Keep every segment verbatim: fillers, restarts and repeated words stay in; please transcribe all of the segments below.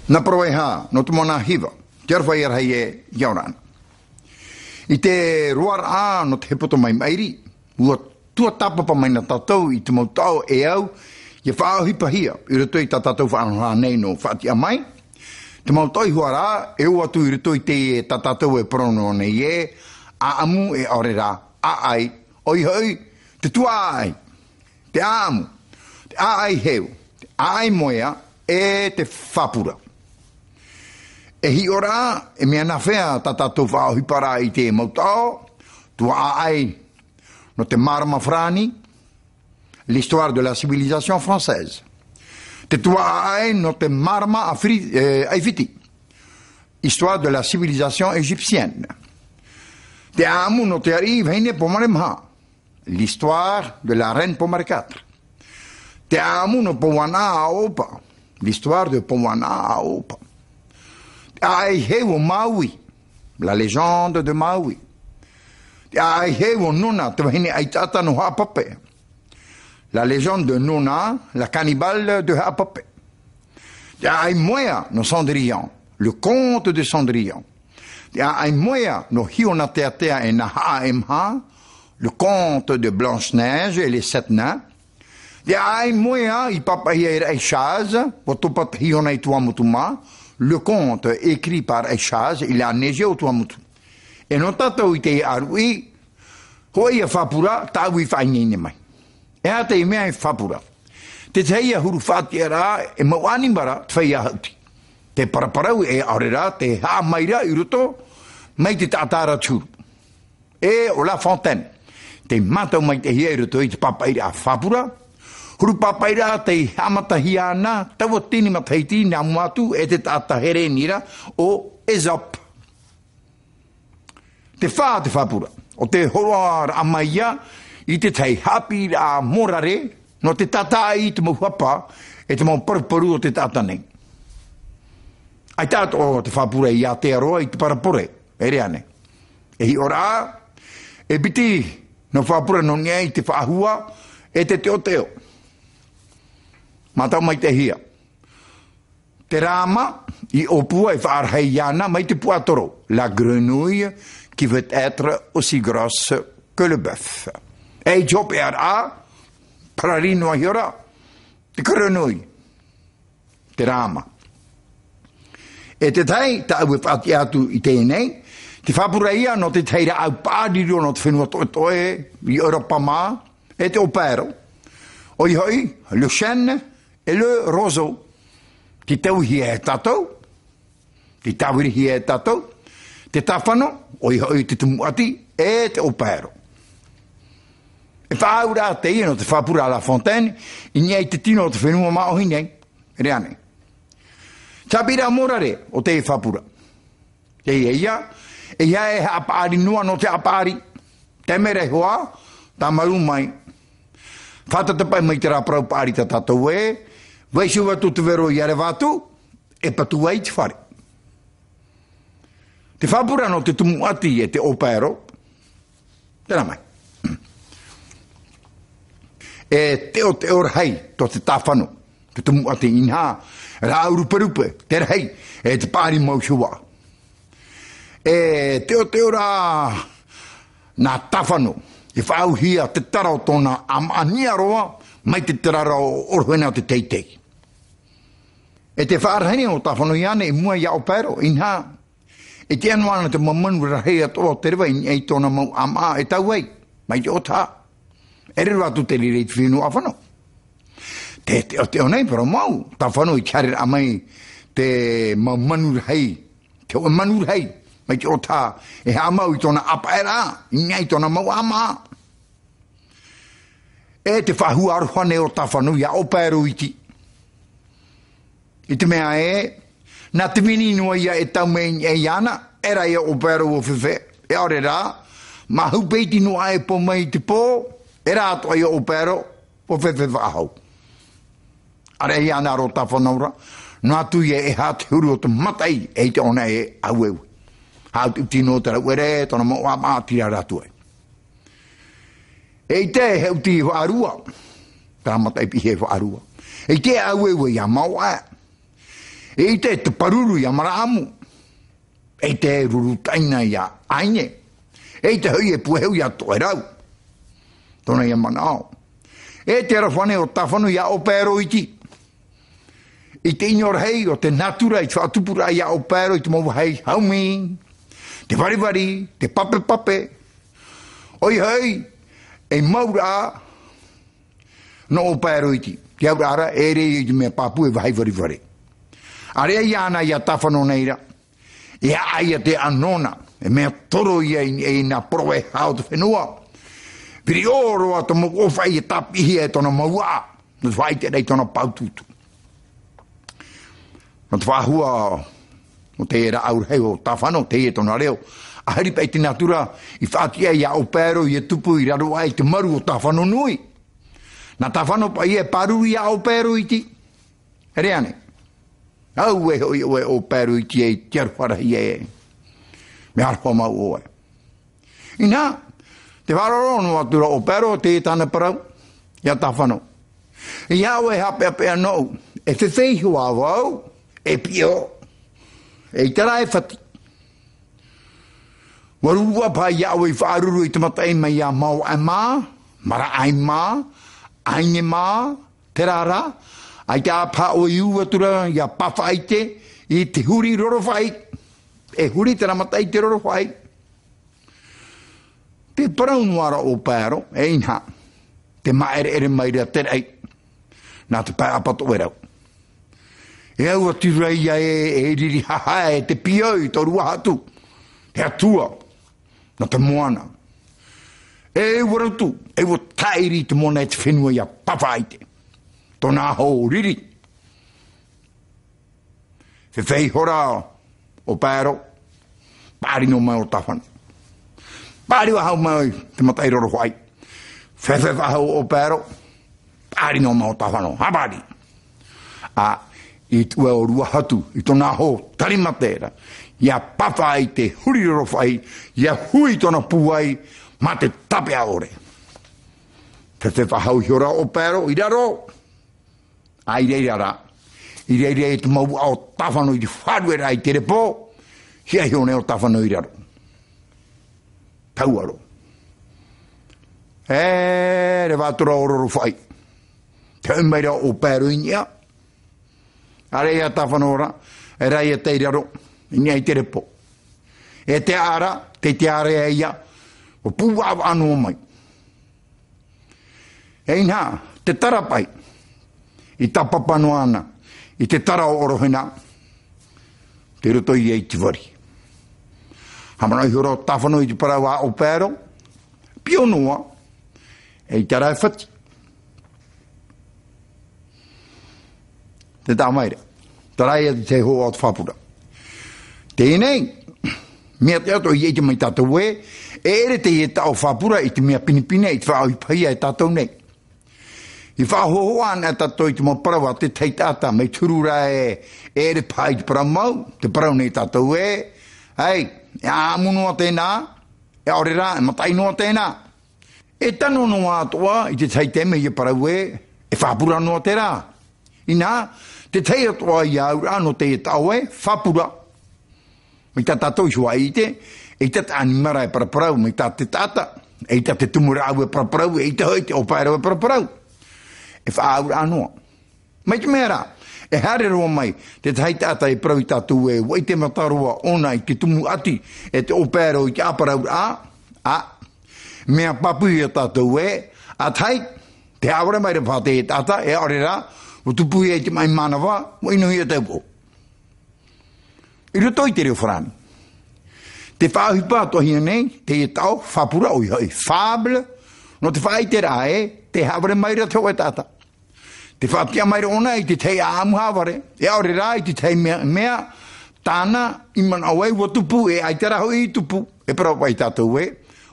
Nā Parau Eha, nō te mōna hiva, te aroha ia rahi e, ʻia ora na. I te roaraʻa nō te hepetoma i maʻiri, ʻua tuatāpapa mai na tātou i te mau taʻo e au, ʻia faʻaʻohipahia, i roto i tā tātou faʻanahoraʻa nei nō Faʻatiʻa Mai. Te mau taʻo i hua ra, e ō atu i roto i teie tā tātou e parau noa nei ē, ʻāʻamu e ʻaore rā, ʻāʻai, ʻoia hoʻi, te tuaʻāʻai. Te ʻāʻamu, te ʻāʻai heu, te ʻāʻai moea, e te fāpura. E hiʻo ra, e mea nāfea tā tātou faʻaʻohiparaʻa i te mau taʻo, tuaʻāʻai nō te marama farāni, l'histoire de la civilisation française. Te tuaʻāʻai nō te marama Afri-, eh, ʻAifiti, histoire de la civilisation égyptienne. Te ʻāʻamu nō te ariʻi vahine Pomare Maha, l'histoire de la reine Pomare quatre. Te ʻāʻamu nō Pouanaʻa Aopa, l'histoire de Pouanaʻa Aopa. Te ʻāʻai heu o Maui, la légende de Maui. Te ʻāʻai heu o Nona, te vahine ʻaitaʻata nō Haʻapape, la légende de Nona, la cannibale de Haʻapape. Te ʻāʻai moea nō Cendrillon, le conte de Cendrillon. Te ʻāʻai moea nō Hionateatea e nā Haʻa e Maha, le conte de Blanche-Neige et les sept nains. Te ʻāʻai moea i pāpaʻihia e Raʻi Chaz, ʻua topa te Hiona i Tuamotu mā, le conte écrit par Raʻi Chaz, il a neigé au Tuamotu. E nō tātou i te aruʻi, hōʻē ia fāpura, tāʻu i faʻaineine mai. E aha te mea e fāpura? Te tahi ia huru faʻatiʻaraʻa, e mau ʻanimara, te feiā haʻuti. Te paraparau e ʻaore rā, te haʻamaira i roto, mai te taʻata ra te huru. E ʻo La Fontaine, tei mātau maitaʻihia i roto i te pāpaʻiraʻa fāpura, huru pāpaʻiraʻa tei haʻamatahia ana, taua tini matahiti nā mua atu e te taʻata Herēni ra, ʻo Ésope. Te fā te fāpura, ʻo te hōroʻaraʻa mai ia i te tahi haʻapiʻiraʻa morale, nō te tātāʻi i te mau hapa, e te mau paruparu o te taʻata nei. ʻAita atoʻa te fāpura i Aotearoa i te parapore, e rave ānei. E hiʻo ra, e piti nō fāpura nō niʻa i te faʻahua, e te teʻoteʻo. Mātau maitaʻihia. Te rāma i ʻōpua e faʻarahi iāna mai te puaʻatoro, la grenouille qui veut être aussi grosse que le bœuf. E i te hopeʻaraʻa, parari noa iho ra, te grenouille, te rāma. E te tahi, tāʻu e faʻatiʻa atu i teie nei, te fāpura ia nō te tahi rāʻau paʻari roa nō te fenua toʻetoʻe, i ʻEuropa mā, e te ʻōpaero. ʻOia hoʻi, le chêne, e le roseau. Tei tauihia e tātou, tei tāvirihia e tātou, te tāfano, ʻoia hoʻi te tumu ʻati, e te ʻōpaero. E faʻaauraʻa teie nō te fāpura a La Fontaine, i niʻa i te tino o te fenua māʻohi nei, e rave ānei. Te haʻapiʻiraʻa morale o teie fāpura. Teie ia, e ia e haʻapaʻari noa nō te haʻapaʻari. Te mea ra iho ā, tāmau mai. Fātata paʻi mai terā parau paʻari tā tātou ē, vaiiho atu te vero i ʻareva atu, e patu ai te fare. Te fāpura nō te tumu ʻati e te ʻōpaero, terā mai. E teʻoteʻo rahi tō te tāfano, te tumu ʻati, inaha, rāʻau ruperupe, te rahi, e te paʻari mau hiva. E teʻoteʻo rā nā tāfano, e faʻaauhia te tara o tōna ʻāmaʻa niʻa roa, mai te tara ra ʻo ʻorohena te teitei. E te faʻarahi nei ʻo tāfano iāna i mua ia ʻōpaero, inaha, e ʻite noa ana te mau manu rahi atoʻa o te reva i niʻa i tōna mau ʻāmaʻa e tau ai, mai te ʻōtaha. E riro atu te reira i te fenua ʻāfano. Te, te, te ʻō nei, parau mau, tāfano i te haereraʻa mai te mau manu rahi, te hōʻē manu rahi, mai te ʻōtaha, e haʻamau i tōna ʻāpaʻeraʻa, i niʻa i tōna mau ʻāmaʻa. E te faʻahua aroha nei ʻo tāfano ia ʻōpaero iti. I te mea ē, nā te vini noa ia e tau mai i niʻa iāna, e rave ia ʻōpaero ʻua fefe, e ʻaore rā, māhu peiti noa e pō mai i te pō, e rave atoʻa ia ʻōpaero ʻua fefe faʻahou. ʻAreʻa iāna rō tāfano ra, noa atu ia e haʻa te huru o te mataʻi, e ʻite ʻōna e aueue. Haʻuti tino te rauʻere, tōna mau ʻāmaʻa, tira rā atu ai. E ʻite e haʻuti faʻarua, terā mataʻi piʻihia faʻarua. E ʻite e aueue ia mau ʻā. ʻEita e te pāruru iā Maraamu. ʻEita e ruru taʻina iā ʻAine. ʻEita hoʻi e puehu iā Toʻerau. Tōna ia manaʻo. E te aroha nei o Tāfano iā ʻŌpaero iti. I te ʻino rahi o te nātura i te faʻatupuraʻa iā ʻŌpaero i te mau vāhi haumi, te varivari, te papepape. ʻOia hoʻi, ei mau ra nō ʻŌpaero iti. Te auraʻa ra, e ʻere i te mea pāpū e vāhi varevare. ʻAreʻa iāna iā Tāfano nei ra. E ʻaʻa ia te ʻanona, e mea toro ia i, i nā poro e hā o te fenua. Viri ʻō roa te mau ʻōfaʻi e tāpiʻihia e tōna mau aʻa, nō te faʻaʻite ra i tōna pāutuutu. Nō te faʻahua o te rāʻau rahi o Tāfano, teie tōna reo. ʻAhiri paʻi te nātura, i faʻatiʻa iā ʻŌpaero, i tupu i raro aʻe i te maru o Tāfano nui. Nā Tāfano paʻi e pāruru iā ʻŌpaero iti. ʻEre ānei. Auē hoʻi ʻoe ʻŌpaero iti e te aroha rahi e. Mea aroha mau ʻoe. Inaha, tē faʻaroʻo noa atu ra ʻŌpaero, teie tāna parau, iā Tāfano. ʻEiaha ʻoe e haʻapeʻapeʻa noʻu, e fēfē iho ā vau, e piʻo, ʻeita rā e fati. ʻUa ruru ā paha iā ʻoe i faʻaruru i te mataʻi mai iā Maoaʻe mā, Maraʻai mā, ʻAine mā, terā rā, ʻaita ā paha ʻoe i ū atu ra iā Pafaʻaite, i te huri rorofaʻi, e huri terā mataʻi i te rorofaʻi. Tē parau noa ra ʻŌpaero, e inaha, tē māʻereʻere mai ra te raʻi, nā te pae ʻapatoʻerau. E au atu ra ia e, e riri hahae, e te piʻo i tō Ruahatu, te Atua, nō te moana. E ʻua rotu, e ʻua tāʻiri i te moana e te fenua iā Pafaʻaite. Tōna aho riri. Fēfē iho rā ʻŌpaero, paʻari noa mai ʻo Tāfano. Paʻari faʻahou mai te mataʻi rorofaʻi. Fēfē faʻahou ʻŌpaero, paʻari noa mai ʻo Tāfano. Haʻapaʻari. ʻA, i te ʻoe ʻo Ruahatu, i tōna aho tari mate ra, iā Pafaʻaite huri rorofaʻi, ʻia hui tōna pūai, mā te tāpeʻa ʻore. Fēfē faʻahou iho rā ʻŌpaero, i raro. ʻA i reira rā, i reira i te mau aʻa o Tāfano i te faʻarueraʻa i te repo, hiʻa iho nei ʻo Tāfano i raro. Tauaro. E, reva atu ra ʻo rorofaʻi. Tē hoʻi mai ra ʻo ʻŌpaero i niʻa. ʻAreʻa iā Tāfano ra, e rā ia tei raro, i niʻa i te repo. E te aʻa ra, tei te ʻārea ia, ʻua pūvaʻavaʻa noa mai. E inaha, te tara paʻi, i tāpapa noa ana, i te tara o ʻOrohena, tei roto ia i te vari. Haʻamanaʻo iho rā ʻo Tāfano i te parau a ʻŌpaero, piʻo noa, ʻeita rā e fati. Tē taʻa mai ra. Terā ia te tahi hoʻo o te fāpura. Teie nei, mea te atoʻa i ʻite mai tātou ē, e ʻere teie taʻo fāpura i te mea pinepine i te faʻaʻohipahia e tātou nei. I faʻahohoʻa ana tātou i te mau parau a te tahi taʻata, mai te huru ra e, e ʻere paha i te parau mau, tē parau nei tātou ē, ʻei, e ʻāʻamu noa tēnā, e ʻaore rā, e mataʻi noa tēnā. E tano noa atoʻa i te tahi taime ia parau ē, e fāpura noa terā. Inaha, te tahi atoʻa ia auraʻa nō teie taʻo ē, fāpura. Mai tā tātou i hōʻē ʻite, ʻeita te ʻanimara e paraparau, mai tā te taʻata, ʻeita te tumu rāʻau e paraparau, ʻeita hoʻi te ʻōpaero e paraparau. E faʻaauraʻa noa. Mai te mea rā, e haere roa mai te tahi taʻata e parau ia tātou ē, ʻua ʻite mata roa ʻōna i te tumu ʻati, e te ʻōpaero i te ʻāparauraʻa, ʻa, mea pāpū ia tātou ē, ʻa tahi, tē haʻavare mai ra paha te taʻata, e ʻaore rā, ʻua tupu ia i te maʻi mānava, ʻua ʻinohia tae vau. I roto i te reo farāni. Te faʻaʻohipa atoʻahia nei, teie taʻo, fāpura ʻoia hoʻi, fable, nō te faʻaʻiteraʻa ē, tē haʻavare mai ra te hōʻē taʻata. Tē faʻatiʻa mai ra ʻōna i te tahi ʻāʻamu haʻavare, e ʻaore rā i te tahi mea, mea, tāna i manaʻo ai ʻua tupu, e ʻaita rā hoʻi i tupu, e parau paʻi tātou ē,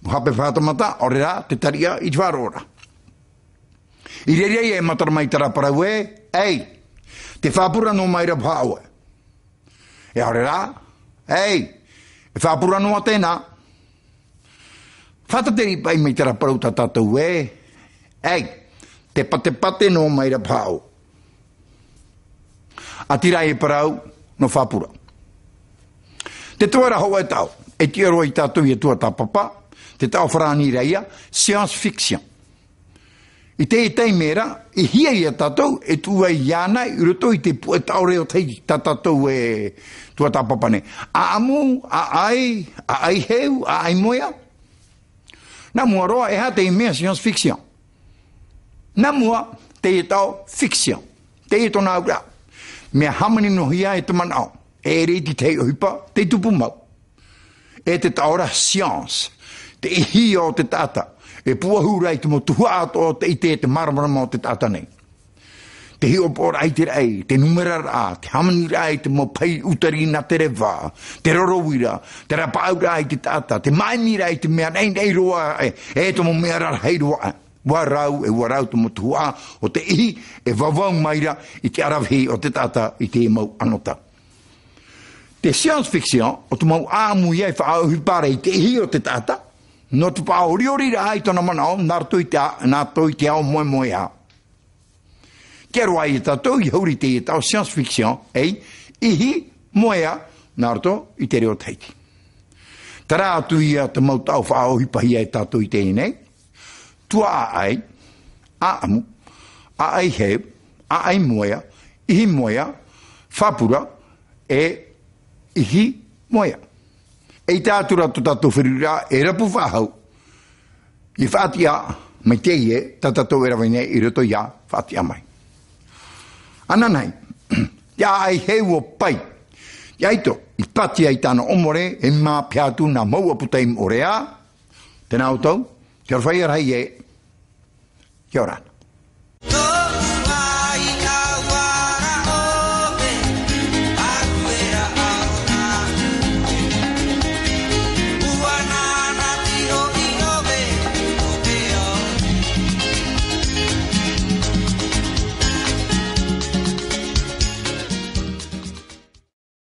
ʻua hape faʻatamata, ʻaore rā, te tariʻa i te faʻaroʻo ra. I reira ia e matara mai terā parau ē, ʻei, tē fāpura noa mai ra paha ʻoe. E ʻaore rā, ʻei, e fāpura noa tēnā. Faʻatereraʻa paʻi mai terā parau tā tātou ē, ʻei, tē patepate noa mai ra paha ʻoe. ʻĀtīrā e parau nō Fapura. Te tuara hoʻi e taʻo, e tiʻa roa ia tātou i te tuatāpapa, te taʻo farāni ra ia, science fiction. I te taime ra, e hia ia tātou, e tuʻu ai iāna, i roto i te puʻe taʻo reo Tahiti, tā tātou e tuatāpapa nei. ʻAʻamu, ʻaʻai, ʻaʻai heu, ʻaʻai moea. Nā mua roa, e aha te mea science fiction? Nā mua, te taʻo fiction. Te tōna auraʻa. Mea hāmani noa hia e te manaʻo. E reti te ʻohipa, te tupu mau. E te taʻo ra science. Te ʻihi o te taʻata. E puahu ra i te mau tuhaʻa atoʻa o te ʻite e te māramarama o te taʻata nei. Te hiʻopoʻaraʻa i te raʻi, te numeraraʻa, te hāmaniraʻa i te mau pahi ʻutari nā te reva, te roro uira, te rapaʻauraʻa i te taʻata, te māʻimiraʻa i te mea naʻinaʻi roa e, e te mau mea rarahi roa. Ua rau, e ua rau te mau tuhaʻa o te ʻihi, e vauvau mai ra i te ʻaravihi o te taʻata i te mau anota. Te science fiction, ʻo te mau ʻāʻamu ia e faʻaʻohipa ra i te ʻihi o te taʻata, nō te faʻaorioriraʻa i tōna manaʻo, nā roto i te a-, nā roto i te ao moemoeā. Te aro ai e tātou i huri i te taʻo science fiction, ei, ʻihi, moea, nā roto i te reo Tahiti. Terā atu ia te mau taʻo faʻaʻohipahia e tātou i teie nei. Tuaʻaʻai, ʻaʻamu, ʻaʻai heu, ʻaʻai moea, ʻihi moea, Fapura, e ʻihi moea. Eʻita atu ra tō tātou feruriraʻa e rapu faʻahou, i faʻatiʻa mai teie, tā tātou e rave nei i roto ia faʻatiʻa mai. Ananahi, te ʻaʻai heu ʻo Pai. Te ʻaito, i pātia i tāna ʻōmore, e māpea atu nā mauʻa puta i moʻorea, tēnā ʻoutou, te aroha ia rahi e, kia ora.